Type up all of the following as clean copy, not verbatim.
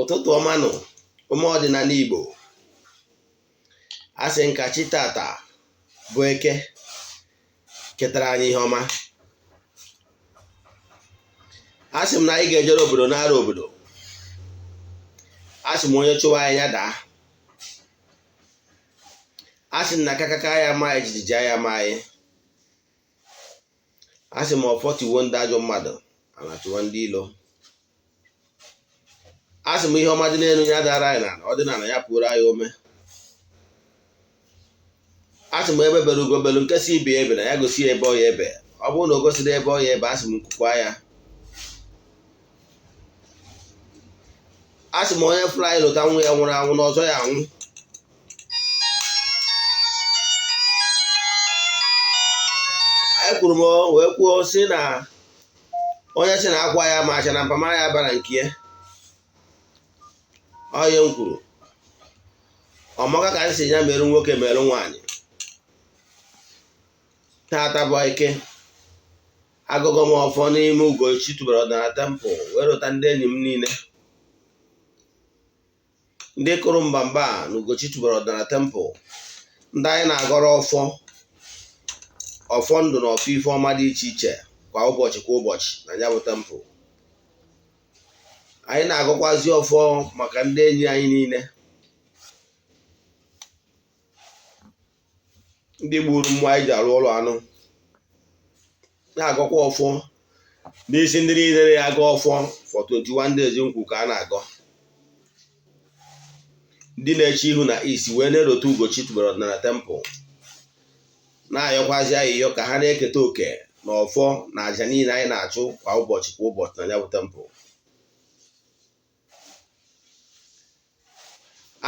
Ụtụtụ ọma nụ, ụmụ ọdịnala Igbo. A sị m ka chi tata bụ Eke ketara anyị ihe ọma. A sị m na anyị ga-ejere obodo nara obodo. A sị m onye chụwa anyị ya daa. A sị m na kakaka ya ama anyị, jijiji ya ama anyị. A sị m ọfọ tiwo ndị ajọ mmadụ, ala tụwa ndị ilo. A sị m ihe ọma dị n'elu ya dara anyị n'ala, ọ dị n'ala ya pụrụ anyị ome. A sị m egbe bere ugo belu, nke sị ibe ya ebena, ya gosi ya ebe ọ ya ebe. Ọ bụrụ na o gosiri ebe ọ ya ebe, a sị m nku kwaa ya. A sị m onye fụrụ anyị lụta nwa ya nwụrụ anwụ na ọzọ ya anwụ. Ekwuru m wee kwuo sị na onye sị na akwa ya ma acha na mpamara ya bara nke ya. Onye m kwuru ọmaka ka m si ya merụ nwoke merụ nwaanyị. Tata bụ Eke, agọgo m ọfọ n'ime Ugochi tubelu ọdịnala temple wee rụta ndị enyi m niile ndị kụrụ mbamba na Ugochi tubelu ọdịnala temple, ndị anyị na-agọrọ ọfọ, ọfọ ndụ na ọfọ ife ọma dị iche iche kwa ụbọchị kwa ụbọchị na ya bụ temple. Anyị na-agọkwazi ọfọ maka ndị enyi anyị niile ndị gburu mmụọ anyị ji arụ ọrụ anụ, na-agọkwa ọfọ n'isi ndị niile na-agọ ọfọ for 21 days nkwu ka a na-agọ, ndị na-eche ihu na east wee na-erote Ugochi tubelu ọdịnala temple, na-ayọkwazi ayịyọ ka ha na-eketa oke na ọfọ na aja niile anyị na-achụ kwa ụbọchị kwa ụbọchị na ya bụ temple.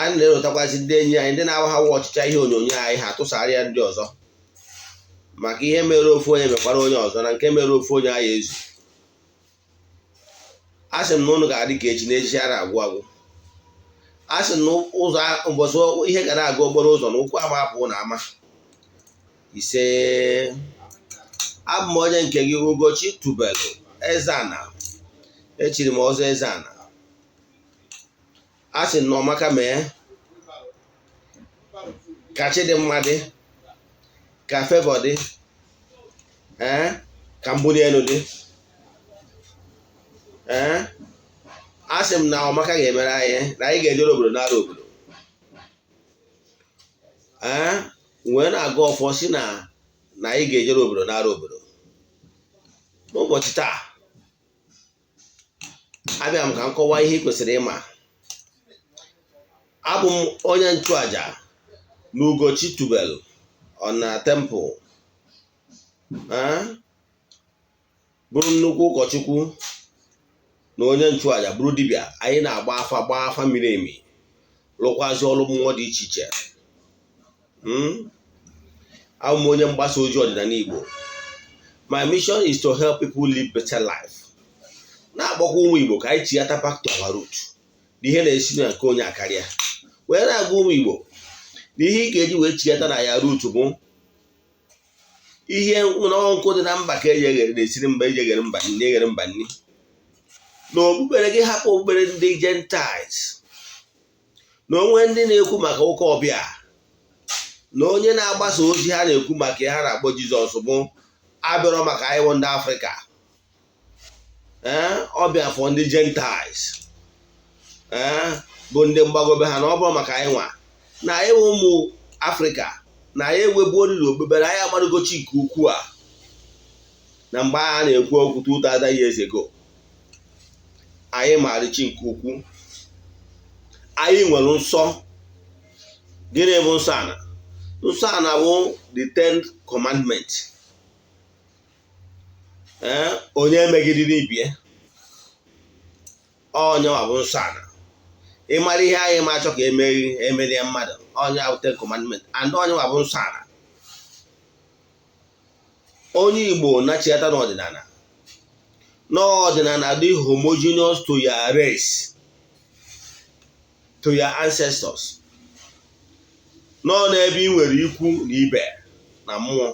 Anyị na-erotakwazi ndị enyi anyị ndị na-awa ha ọchịcha ihe onyonyo anyị ha tụsara ya ndị ọzọ, maka ihe mere ofu onye mekwara onye ọzọ, na nke mere ofu onye anyị ezu. A sị m na ụnụ ga-adị ka echi na echi ara agwụ agwụ. A sị na ụzọ ụbọchị ihe ga na-aga okporo ụzọ na ụkwụ ama apụ na ama. Ise, abụ m onye nke gị Ugochi tubelu Eze-Ana, echiri m ọzọ Eze-Ana. A sị na ọmaka mee ka chi dị mma dị, ka favour dị, ee ka mbuli elu dị. Ee, a sị m na ọmaka ga-emere anyị na anyị ga-ejere obodo nara obodo. Ee, wee na-agọ ọfọ si na na anyị ga-ejere obodo nara obodo. N'ụbọchị taa abịa m ka m kọwaa ihe ị kwesịrị ịma. Abụ m onye nchụaja na Ugochi tubelu ọdịnala temple, bụrụ nnukwu ụkọchukwu na onye nchụaja, bụrụ dibịa. Anyị na-agba afa, gbaa afa miri emi, rụkwazi ọrụ mmụọ dị iche iche. Abụ m onye mgbasa ozi ọdịnala Igbo. My mission is to help people live better life. Na-akpọkwa ụmụ Igbo ka anyị chighata back to our root, na ihe na-esi na nke onye akarịa. Wee na-agwa ụmụ Igbo na ihe ị ga-eji wee chighata na ya root bụ ihe nkụ dị na mba ka eji eghere na-esiri mba, eji eghere mba nni, eghere mba nni. Na okpukpere gị hapụ okpukpere ndị Gentiles, na onwe ndị na-ekwu maka ụka ọbịa, na onye na-agbasa ozi ha na-ekwu maka ya ha na-akpọ Jizọs bụ abịarọ maka anyị bụ ndị Afrịka. Ee, ọbịa for ndị Gentiles, ee, bụ ndị mgbagobe ha, na ọ bụrụ maka anyị nwa na anyị bụ ụmụ Afrịka, na anyị ewebu oriri okpukpere anyị amarụgochi nke ukwuu a na mgbe a na-ekwu okwu 2000 years ago. Anyị maara chi nke ukwuu, anyị nwere nsọ. Gịnị bụ nsọ ana? Nsọ ana bụ the ten commandment. Ee, onye emegidere ibie, onye nwa bụ nsọ ana. Ịmara ihe anyị ma achọ ka emeri emerie mmadụ, onye bụ ten commandment and onye nwa bụ nsọ ana. Onye Igbo nachiata n'ọdịnala, n'ọdịnala dị homogeneous to your race, to your ancestors, nọ n'ebe ị nwere ikwu na ibe na mmụọ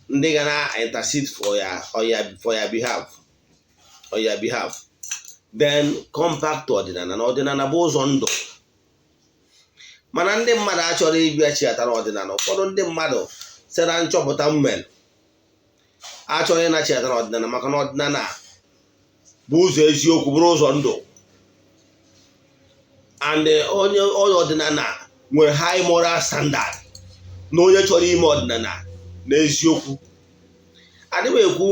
ndị ga na intercede for your behalf, on your behalf. Then come back to ọdịnala, na ọdịnala bụ ụzọ ndụ. Mana ndị mmadụ achọrọ ịbịa chiatara ọdịnala. Ụfọdụ ndị mmadụ site na nchọpụta mmel achọrọ ịnachiatara ọdịnala, maka na ọdịnala bụ ụzọ eziokwu, bụrụ ụzọ ndụ, and onye onye ọdịnala nwere high moral standard, na onye chọrọ ime ọdịnala n'eziokwu. Adị m ekwu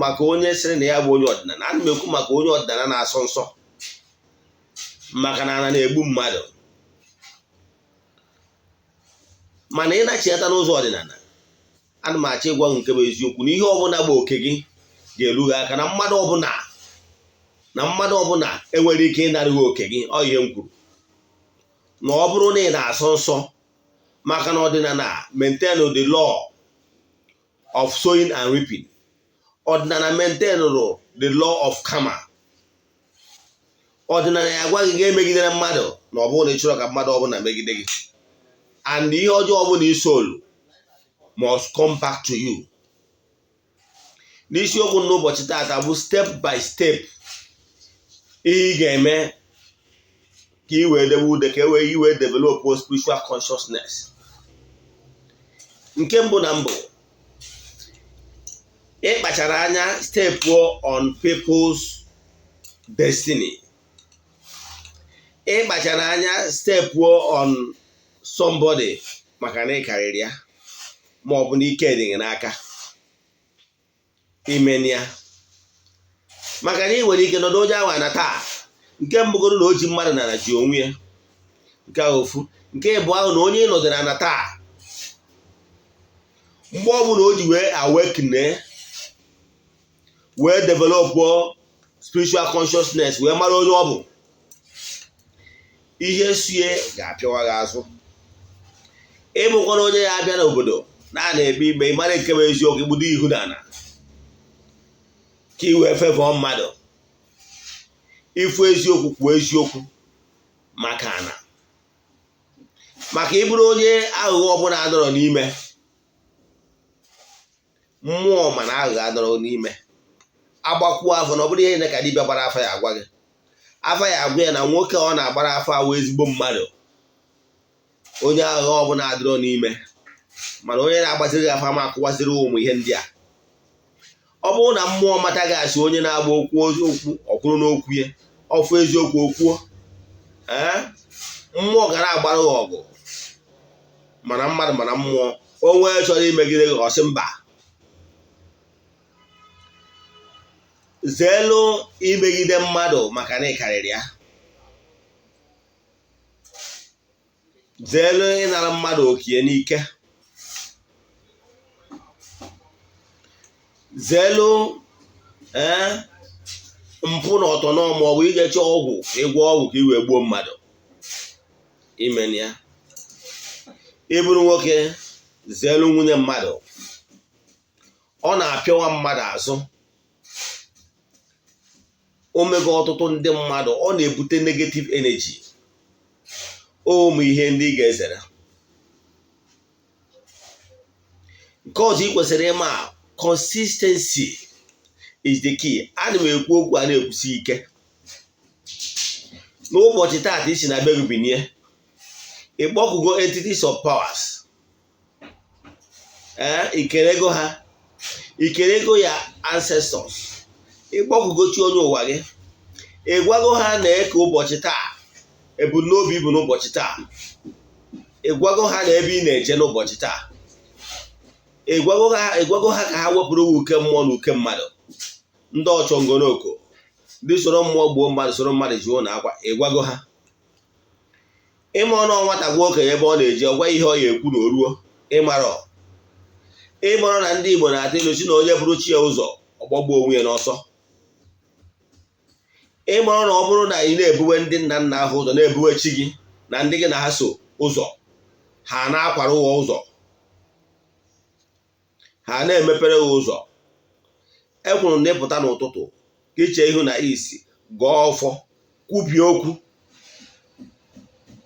maka onye sịrị na ya bụ onye ọdịnala, ana m ekwu maka onye ọdịnala na-asọ nsọ, maka na ana na-egbu mmadụ. Mana ịnachiata n'ụzọ ọdịnala, ana m achọ ịgwa gị nke bụ eziokwu, na ihe ọbụla bụ oke gị ga-eru gị aka, na mmadụ ọbụla enwere ike ịnara gị oke gị. Ọ ihe m kwuru, na ọ bụrụ na ị na-asọ nsọ, maka na ọdịnala maintain the law of sowing and reaping. Ọdịnala maintain the law of karma. Ọdịnala ya agwa gị ga-emegidere mmadụ, na ọ bụrụ na ị chọrọ ka mmadụ ọbụla megide gị, and ihe ọjọọ ọbụla isolu must come back to you. N'isiokwu n'ụbọchị taata bụ step by step ihe ị ga-eme ka ị wee debe ude, ka e wee iwee develop spiritual consciousness. Nke mbụ na mbụ, ịkpachara anya step on people's destiny, ịkpachara anya step on somebody maka na ị karịrị ya, ma ọ bụ na ike dị gị n'aka imeni ya, maka na ị nwere ike nọdụ onye ahụ na taa. Nke mbụgoro na o ji mmadụ nara ji onwe ya. Nke ahụ ofu. Nke ịbụ ahụ na onye ị nọdụrụ na taa, mgbe ọbụla o ji wee awaken, wee develop spiritual consciousness, wee mara onye ọ bụ, ihe sie ga-apịawa gị azụ. Ịbụkwana onye ya abịa n'obodo na a na-ekpe ikpe, ịmara nke bụ eziokwu, igbudo ihu n'ala ka ị wee fevọọ mmadụ. Ifu eziokwu, kwuo eziokwu, maka ịbụrụ onye aghụghọ ọbụla adọrọ n'ime mmụọ, mana aghụghọ adọrọ n'ime agbakwuo afọ, na ọ bụrụ ihe niile ka dibịa gbara afa ya agwa gị. Afa ya agwa ya na nwoke ọ na-agbara afa awụ ezigbo mmadụ, onye aghụghọ ọbụla adịrọ n'ime. Mana onye na-agbaziri gị afa ma akụwaziri ụmụ ihe ndị a, ọ bụrụ na mmụọ mata gị asị onye na-agba okwu okwu, ọkwụrụ n'okwu ya, ọfụ eziokwu okwuo, ee, mmụọ gara agbara gị ọgụ. Mana mmadụ, mana mmụọ o nwee chọrọ imegide gị, ọsị mba. Zeelu imegide mmadụ maka na ị karịrị ya. Zeelu ịnara mmadụ okie n'ike. Zeelu ee mpụ na ọtọnọ, ma ọ bụ ije chọọ ọgwụ ka ịgwọ ọgwụ ka ị wee gbuo mmadụ. Imen ya, ị bụrụ nwoke, zeelu nwunye mmadụ. Ọ na-apịawa mmadụ azụ. O mego ọtụtụ ndị mmadụ, ọ na-ebute negative energy. Ụmụ ihe ndị ị ga-ezere. Nke ọzọ ị kwesịrị ịma, consistency is the key. Ana m ekwu okwu a na-ekwusi ike. N'ụbọchị taata, isi na be gị binie, ị kpọkugo entities of powers, ee, ikerego ha, ikerego ya ancestors, ịkpọkugo chi onye ụwa gị, ịgwago ha na eke ụbọchị taa, ebumnobi bụ n'ụbọchị taa, ịgwago ha na ebe ị na-eje n'ụbọchị taa, ịgwago ha ka ha wepụrụ uke mmụọ na uke mmadụ, ndị ọchọngonoko, ndị soro mmụọ gbuo mmadụ, soro mmadụ ji ụlọ akwa, ịgwago ha. Ịma ọnụ nwata gwa okenye ebe ọ na-eje, ọgwa ihe ọ ya ekwu na o ruo. Ịmara na ndị Igbo na-atụ ilu si na onye bụrụ chi ya ụzọ, ọgbọgbuo onwe ya n'ọsọ. Ịmara na ọ bụrụ na ị na-ebuwe ndị nna nna ahụ ụzọ, na-ebuwe chi gị na ndị gị na ha so ụzọ, ha na-akwara ụwa ụzọ, ha na-emepere ha ụzọ. E kwuru na ịpụta n'ụtụtụ ka iche ihu na isi gọọ ọfọ, kwubie okwu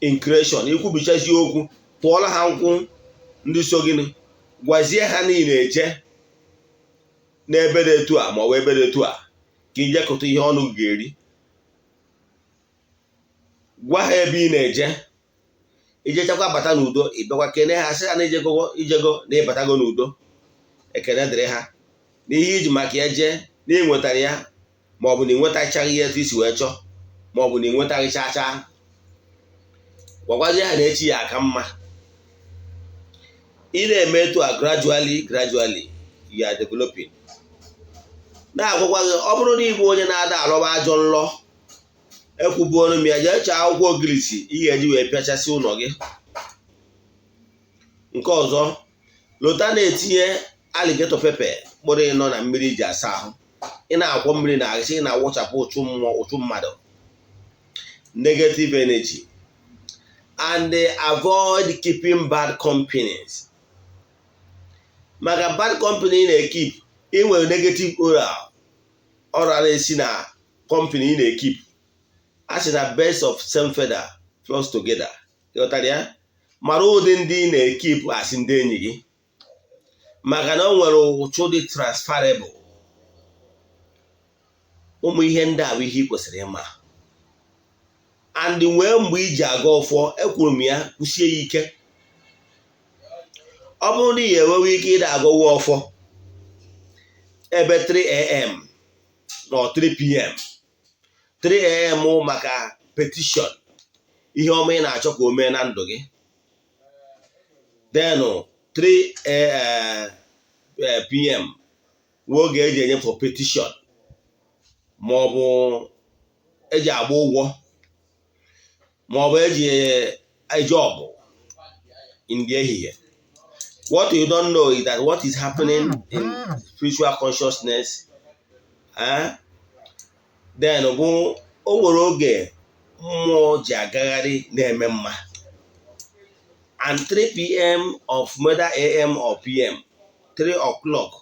in creation, ikwubichazi okwu, tụọla ha nkwụ ndị so gịnị, gwazie ha niile eje n'ebe dị etu a ma ọ bụ ebe dị etu a ka ijekọta ihe ọnụ ga-eri. Gwa ha ebe ị na-eje. Ijechakwa bata n'udo, ị bịakwa kene ha, sị ha na ijego, ijego na ịbatago n'udo, ekene dịrị ha n'ihe iji maka ya jee, na ị nwetara ya, ma ọ bụ na ị nwetachaghị ihe etu isi wee chọọ, ma ọ bụ na ị nwetaghị chaa chaa. Gwakwazie ha na echi ya aka mma. Ị na-eme etu a, gradually, gradually you are developing. Na-agwakwa gị, ọ bụrụ na ịbụ onye na-ada alọba ajọ nlọ, ekwubuonu m ya, jee chọọ akwụkwọ ogirisi ị ga-eji wee pịachasị ụlọ gị. Nke ọzọ, lota na-etinye alligator pepper mkpụrụ 4 na mmiri iji asa ahụ. Ị na-akwọ mmiri na ahụ, ị na-awụchapụ ụchụ mmụọ, ụchụ mmadụ, negative energy. And avoid keeping bad companies, maka bad company ị na-ekeep, ị nwere negative aura, ọra na-esi na company ị na-ekeep. A sị na birds of same feather flock together. Ịghọtara ya? Mara ụdị ndị ị na-ekeep asị ndị enyi gị, maka na o nwere ụchụ dị transferable. Ụmụ ihe ndị a bụ ihe ị kwesịrị ịma. And nwee mgbe iji aga ọfọ. Ekwuru m ya, kwụsie ya ike. Ọ bụrụ na ị enwewe ike ịda agọwa ọfọ ebe 3 a.m. na 3 p.m., 3 a.m. maka petition, ihe ọma ị na-achọ ka o mee na ndụ gị, then 3 p.m. nwe oge eji enye for petition, ma ọ bụ eji agba ụgwọ, ma ọ bụ eji eje ọgụ in the ehihie. What you don't know is that what is happening in spiritual consciousness, then bụ o nwere oge mmụọ ji agagharị na-eme mma. And 3 p.m. of whether a.m. or p.m., 3 o'clock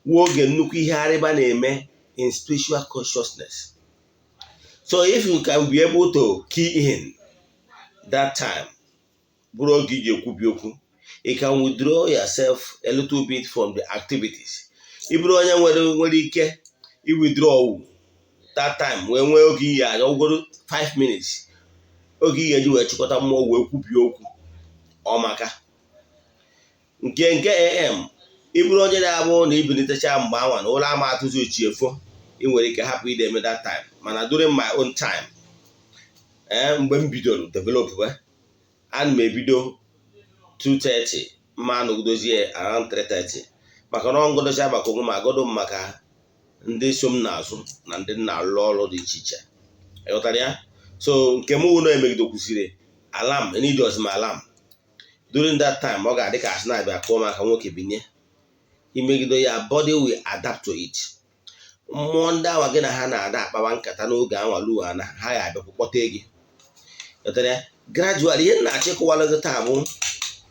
wụ oge nnukwu ihe arịba na-eme in spiritual consciousness. So if you can be able to key in that time, bụrụ oge iji ekwubi okwu, you can withdraw yourself a little bit from the activities. Ị bụrụ onye nwere ike i withdraw that time, wee nwee oge iyi anya ogoro 5 minutes, oge iyi eji wee chịkọta mmụọ, wee kwubie okwu ọmaka. Nke am, ị bụrụ onye na-abụ na ibilitecha mgbe anwa na ụlọ ama atụzi ochi efo, ị nwere ike hapụ ide eme that time. Mana during my own time, ee, mgbe m bidoro develop, ana m ebido 2:30, mma anọgidozie around 3:30, maka na ọngọdocha maka onwe m, agodo m maka ndị so m n'azụ na ndị nna alụ ọrụ dị iche iche. Ịghọtara ya? So nke m wụ na emegido kwụsịrị alarm, need m alarm during that time. Ọ ga-adị ka asị na-abịa kụọ maka nwoke binye imegido ya, body will adapt to it. Mmụọ ndị awa gị na ha na-ada akpawa nkata n'oge anwalu ana ha ga-abịakwu kpọte gị. Ghọtara ya? Gradually, ihe m na-achọ ịkọwara gị taa bụ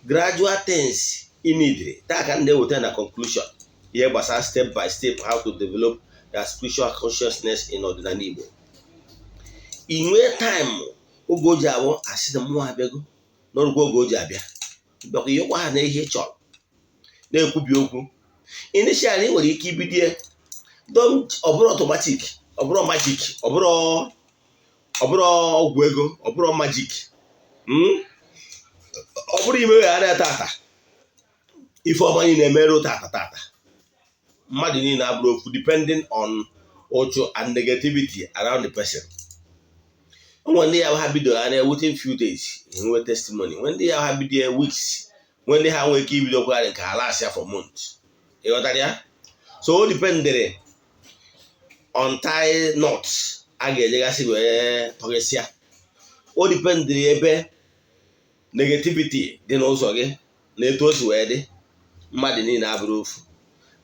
gradual things ị neediri. Taa ka m na-eweta na conclusion ihe gbasara step by step how to develop your spiritual consciousness in ọdịnala Igbo. Ị nwee time oge o ji abụ asị na mmụọ abịago n'ọrụkwa, oge o ji abịa bịakwa ịyọkwa ha na ihe ị chọrọ, na-ekwubi okwu. Initially, ị nwere ike ibidie. Don't, ọ bụrụ automatic, ọ bụrụ magic, ọ bụrụ ọgwụ ego, ọ bụrụ magic, Ọ bụrụ imegharịa tata, ife ọma niile emerụ tata tata. Mmadụ niile abụrụ ofu, depending on ụchụ and negativity around the person. Onwe ndị ya ha bidoro anya, within few days enwe testimony. Nwe ndị ya ha bido weeks, nwe ndị ha nwee ike ibidokwagharị nke ha last ya for months. Ịghọtara ya? So o dependere on tie knots a ga-ejegasị wee tọghesịa. O dependere ebe negativity dị n'ụzọ gị na etu o si wee dị. Mmadụ niile abụrụ ofu,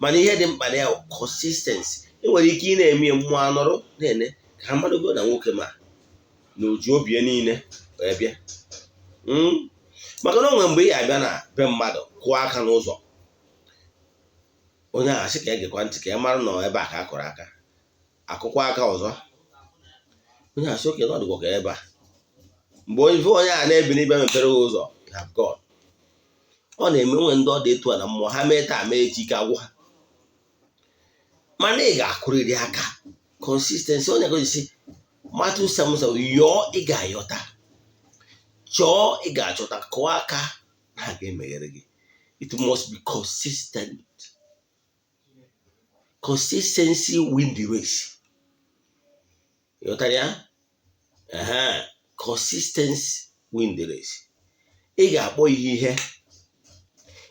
mana ihe dị mkpa na ya, consistency. Ị nwere ike ị na-eme, mmụọ anọrụ na-ene ka ha mmadụ na nwoke ma na oji obi ya niile wee bịa, maka na o nwere mgbe ị ga-abịa na be mmadụ, kụọ aka n'ụzọ, onye ahụ asị ka egekwa ntị ka ya mara na ebe a ka a kụrụ aka. Akụkwa aka ọzọ, onye asị oke na ọ dịkwa ka ebe a. Mgbe onye onye a na-ebili ibe mepere ụzọ, you have gone. Ọ na-eme nwe ndị ọ dị etu a na mmụọ ha mee taa, mee echi, ike agwụ ha. Mana ị ga-akụrịrị aka, consistency. Onye gosi Matthew 7:7, yọọ, ị ga-ayọta. Chọọ, ị ga-achọta. Kụọ aka, na a ga-emeghere gị. It must be consistent. Consistency win the race. Ịghọtara ya? Ehe, consistency win the race. Ị ga-akpọ ihe ihe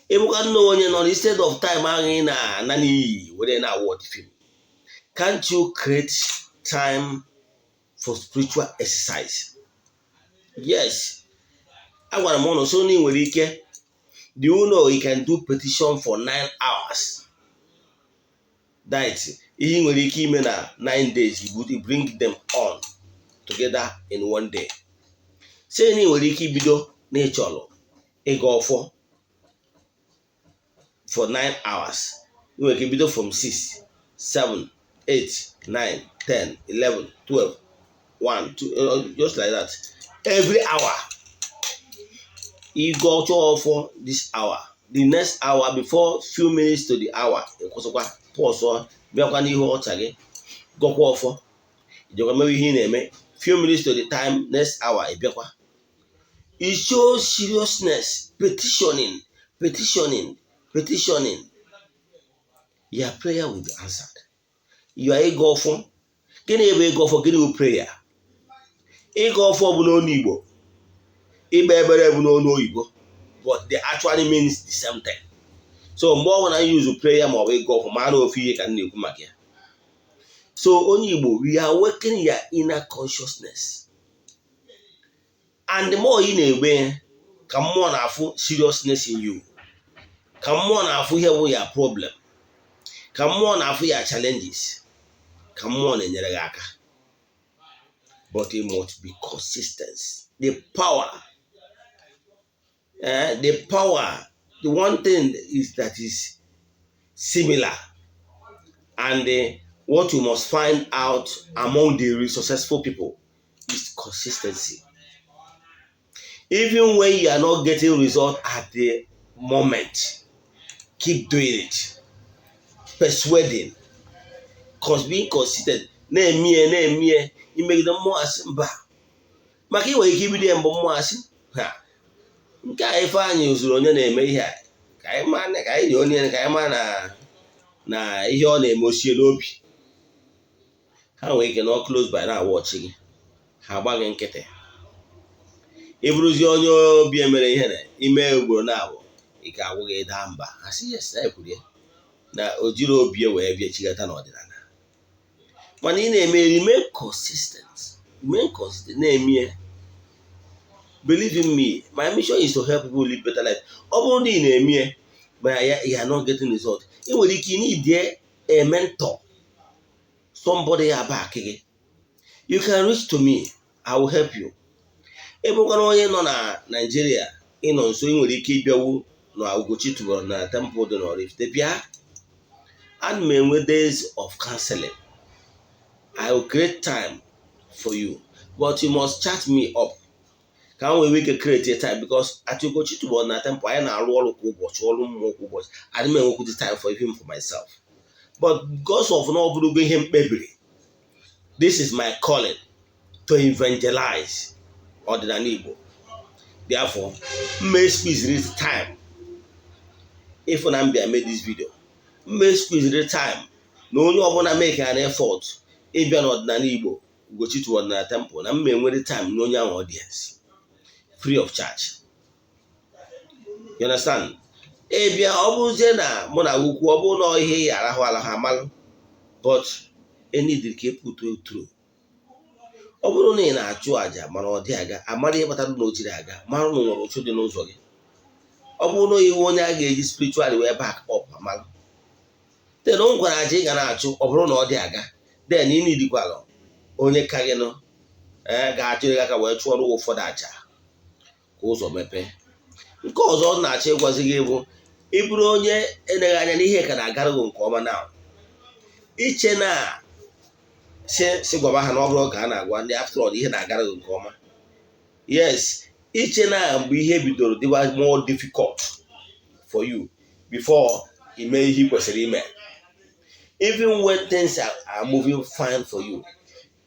ịbụkwa nna onye nọ instead of time ahụ ị na-ana n'iyi were na watch film, can't you create time for spiritual exercise? Yes, agwara m ụnụ so na ị nwere ike. Do you know you can do petition for 9 hours? That ihe ị nwere ike ime na 9 days, you would bring them on together in one day. Say na ị nwere ike ibido na ịchọrọ ịga ọfọ for 9 hours, ị nwere ike ibido from 6, 7, 8, 9, 10, 11, 12, 1, 2, just like that. Every hour ịgọ chọọ ọfọ this hour, the next hour, before few minutes to the hour, ịkwụsịkwa, pause, bịakwa n'ihu ọcha gị, gọkwa ọfọ, ijekwa mewe ihe ị na-eme. Few minutes to the time, next hour, ịbịakwa. It shows seriousness. Petitioning, petitioning, petitioning. Your prayer will be answered. Your ịgọ ọfọ. Gịnị bụ ịgọ ọfọ? Gịnị bụ prayer? Ịgọ ọfọ bụ n'ọnụ Igbo, ikpe ekpere bụ n'ọnụ oyibo, but they actually means the same thing. So mgbe ọ bụla use prayer ma ọ bụ ịgọ ọfọ, mara ofu ihe ka m na-ekwu maka ya. So onye Igbo, we are awakening your inner consciousness, and the more ị na-egbe ka mmụọ na-afụ seriousness in you, ka mmụọ na-afụ ihe bụ ya problem, ka mmụọ na-afụ ya challenges, ka mmụọ na-enyere gị aka. But it must be consistent. The power, the power, the one thing is that is similar and what you must find out among the successful people is consistency. Even when you are not getting result at the moment, keep doing it, persuading, cause being consistent, na-emie na-emie imegide mmụọ asị mba, maka ị nwere ike ibido ya mbụ, mmụọ asị ha nke a, Ifeanyị zuru onye na-eme ihe a, ka anyị maa, ka anyị nye onye, ka anyị maa na ihe ọ na-eme osie n'obi. Ha nwere ike nọ close by na watch gị, ha agba gị nkịtị. Ị bụrụzie onye obi emere ihe na ime ugboro na abụ, ị ga-agwụ gị daa mba. Ha sị yes, na ekwuru ya na o jiri obi wee bịa chigata n'ọdịnala. Mana ị na-eme, remain consistent, remain consistent, na-eme ya. Believe in me, my mission is to help people live better life. Ọ bụrụ na ị na-eme ya ma ya, you are not getting result, ị nwere ike ị need a mentor, somebody ya back gị. You can reach to me, I will help you. Ị bụkwara onye nọ na Nigeria, ịnọ nso, ị nwere ike ịbịawu na Ugochi tubelu na temple dị n'Oraifite. Bịa, ana m enwe days of counseling. I will create time for you, but you must chat me up ka m nwee ike create a time, because at Ugochi tubelu na temple, anyị na-arụ ọrụ kwa ụbọchị, ọrụ mmụọ kwa ụbọchị. Adị m enwekwuzi time for even for myself, but because of na ọ bụrụgo ihe m kpebiri, this is my calling to evangelize ọdịnala Igbo. Therefore, mma squeeze time ịfụ na m bịa mee this video, mma squeeze time na onye ọbụla make an effort ịbịa n'ọdịnala Igbo, Ugochi tubelu ọdịnala temple, na mma enwere time nye onye ahụ audience free of charge. You understand? Ị bịa, ọ bụrụzie na mụ na ukwu, ọ bụrụ na ihe ya arahụ arahụ amalụ, but enidiri ka eput through. Ọ bụrụ na ị na-achụ àjà mana ọ dị aga, amara ihe kpatara na o jiri aga, mara na nwere ụchụ dị n'ụzọ gị. Ọ bụrụ na iwu onye a ga-eji spiritually wee back up, amalụ. Then o nwekwara àjà ị ga na-achụ, ọ bụrụ na ọ dị aga, then ị nidikwalụ onye ka gị nụ ee ga-achụrụ gị aka wee chụọrọ ụfọdụ àjà ka ụzọ mepee. Nke ọzọ ọ na-achọ ịgwazi gị bụ, ị bụrụ onye eleghị anya n'ihe ka na-agara gị nke ọma na iche na si gwaba ha na ọ bụrụ ka a na-agwa ndị, after all, ihe na-agara gị nke ọma. Yes, iche na mgbe ihe bidoro dịwa more difficult for you before ime ihe ị kwesịrị ime. Even when things are moving fine for you,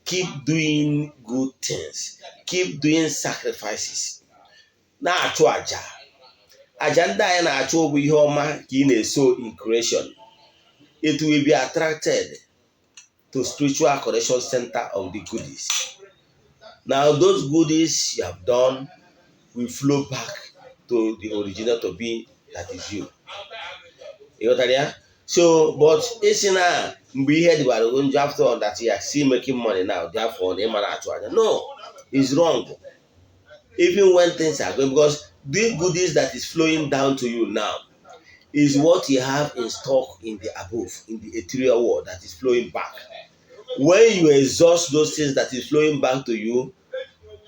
keep doing good things, keep doing sacrifices. Na-achụ àjà. Àjà ndị anyị na-achụ bụ ihe ọma ka ị na-eso in creation. It will be attracted to spiritual correction center of the goodies. Now those goodies you have done will flow back to the originator being that is you. Ị ghọtara ya? So but isi na mgbe ihe dịbara njọ, after all that you are still making money now, therefore na ịmara achụ aja, no, it's wrong. Even when things are going, because the goodies that is flowing down to you now is what you have in stock in the above, in the ethereal world, that is flowing back. When you exhaust those things that is flowing back to you,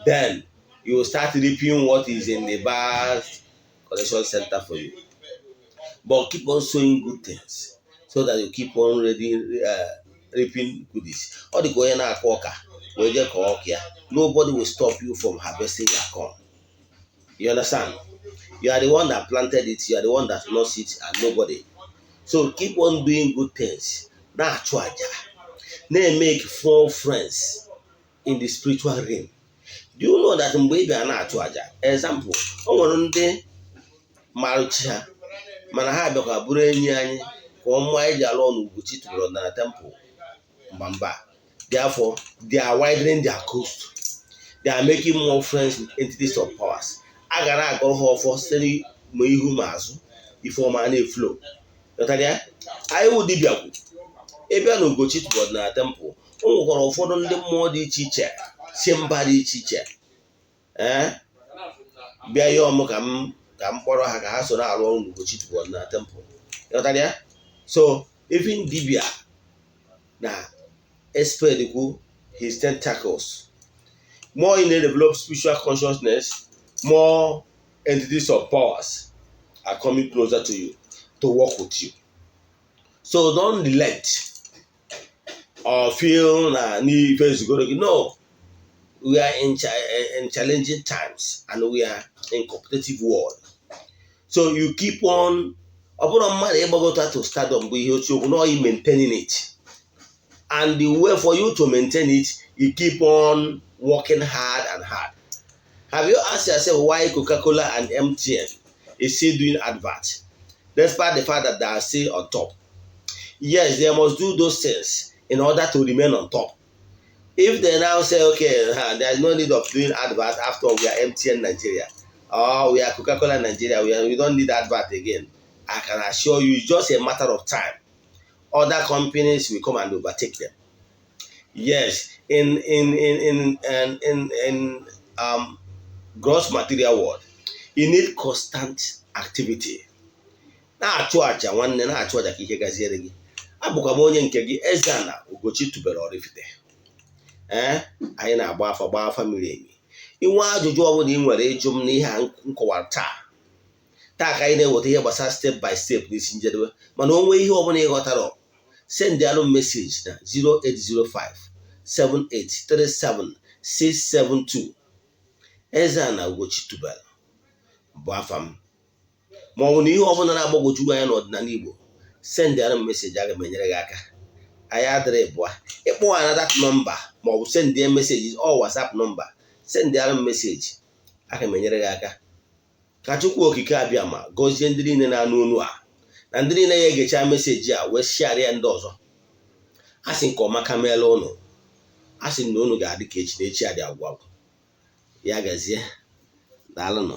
then you will start reaping what is in the bad collection center for you. But keep on sowing good things so that you keep on ready, reaping goodies. Ọ dị ka onye na-akụ ọka wee jee kọọ ọka ya. Nobody will stop you from harvesting your corn. You understand? You are the one that planted it, you are the one that lost it, and nobody. So keep on doing good things. Na-achụ aja, na-emake four friends in the spiritual realm. Do you know that mgbe ị bịara na-achụ aja, example, o nwere ndị marụ chi ha, mana ha bịakwa bụrụ enyi anyị ka ọmụma anyị ji alụ ọnụ Ugochi tụrụ na temple mba. Therefore they are widening their coast, they are making more friends with entities of powers. A ga na-agọrọ ha ọfọ site ma ihu ma azụ, ife ọma na-eflow. Ghọtara ya? Anyị wụ dibịa kwu ịbịa na Ugochi tụrụ ọdịnala temple, o nwekwara ụfọdụ ndị mmụọ dị iche iche si mba dị iche iche ee bịa ihe ọmụ ka m kpọrọ ha ka ha so na-arụ ọrụ n'Ugochi tụrụ ọdịnala temple. Ghọtara ya? So even dibịa na spread kwu his tentacles more in a develop spiritual consciousness, more entities of powers are coming closer to you to work with you. So don't relent or feel na n'ife ezugoro gị. No, we are in challenging times and we are in competitive world, so you keep on. Ọ bụrụ mmadụ ịgbagota to stardom bụ ihe otu okwu no maintaining it, and the way for you to maintain it, you keep on working hard and hard. Have you asked yourself why Coca-Cola and MTN is still doing advert despite the fact that they are still on top? Yes, they must do those things in order to remain on top. If they now say, "Okay, there is no need of doing advert, after all we are MTN Nigeria or we are Coca-Cola Nigeria, we don't need advert again," I can assure you, it's just a matter of time, other companies will come and overtake them. Yes, in gross material world, you need constant activity. Na-achụ aja, nwanne, na-achụ aja ka ihe gaziere gị. Abụkwa m onye nke gị, Eze-Ana Ugochi tubelu Oraifite. Ee, anyị na-agba afa, gbaa afa miri emi. Inwe ajụjụ ọbụla ị nwere ịjụ m n'ihe a m kọwara taa, taa ka anyị na-eweta ihe gbasara step by step n'isi njedebe. Mana o nwee ihe ọbụla ị ghọtara, send alụ message na 0805 7837 672. Eze-Ana Ugochi tubelu bụ afa m. Ma ọ bụ na ihe ọbụla na-agbagwoju anya n'ọdịnala Igbo, send alụ m message, aga m enyere gị aka. Anyị adịrị bụa ịkpọ na that number, ma ọ bụ send message ọ WhatsApp number, send alụ m message, aga m enyere gị aka. Ka Chukwu Okike abịa ma gọzie ndị niile na-anụ onu a na ndị niile ya egecha message a wee share ya ndị ọzọ. A sị nke ọma ka meela ụnụ. A sị na unu ga-adị ka echi na echi adị agwụ agwụ. Ya gazie, daalụnụ.